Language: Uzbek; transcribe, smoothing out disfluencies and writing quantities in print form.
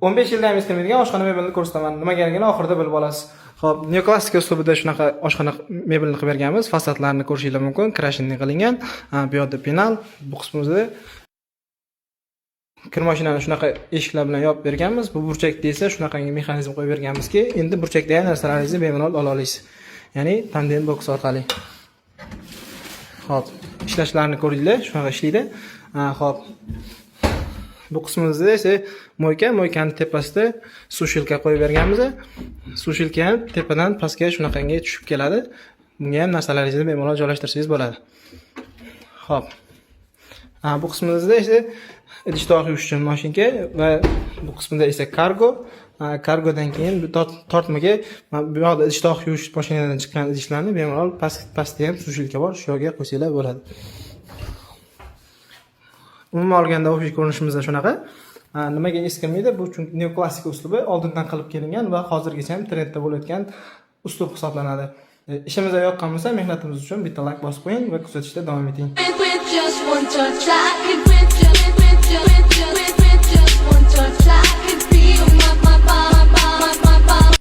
15 yilda ham eskirmaydigan oshxona mebelini ko'rsataman. Nimagaligini oxirida bilib olasiz. Xo'p, neoklassika uslubida shunaqa oshxona mebelini qilib berganmiz. Fasadlarini ko'rishinglar mumkin. Крашеный qilingan. Bu yoqda penal, bu qismimizda kir mashinani shunaqa eshiklar bilan yopib berganmiz. Bu burchakda esa shunaqangi mexanizm qo'yib berganmizki, endi burchakda ham narsalaringizni bemalol ola olasiz. Ya'ni tandem boks orqali. Xo'p, ishlashlarini ko'rdinglar, shunaqa ishlaydi. Xo'p. Bu qismimizda esa мойка, мойка ni tepasida сушилка qo'yib berganmiz. Сушилка ham tepadan pastga shunaqangi tushib keladi. Bunga ham narsalaringizni bemalol joylashtirsangiz bo'ladi. Xo'p. Bu qismimizda esa idish tovoq yuvish uchun mashinka va bu qismida esa kargo. Kargodan keyin bu tortmaga mana bu yoqda idish tovoq yuvish mashinadan chiqqan idishlarni bemalol pastda ham сушилка bor, shu yerga qo'ysanglar bo'ladi. Umuman olganda, общий ko'rinishimizda shunaqa. Nimaga eskirmaydi? Bu chunki neoklassika uslubi oldindan qilib kelingan va hozirgacha ham trendda bo'layotgan uslub hisoblanadi. Ishimizga yoqqan bo'lsa, mehnatimiz uchun bitta layk bosib qo'ying va kuzatishda davom eting. With just one touch, I can with just, with just, with just.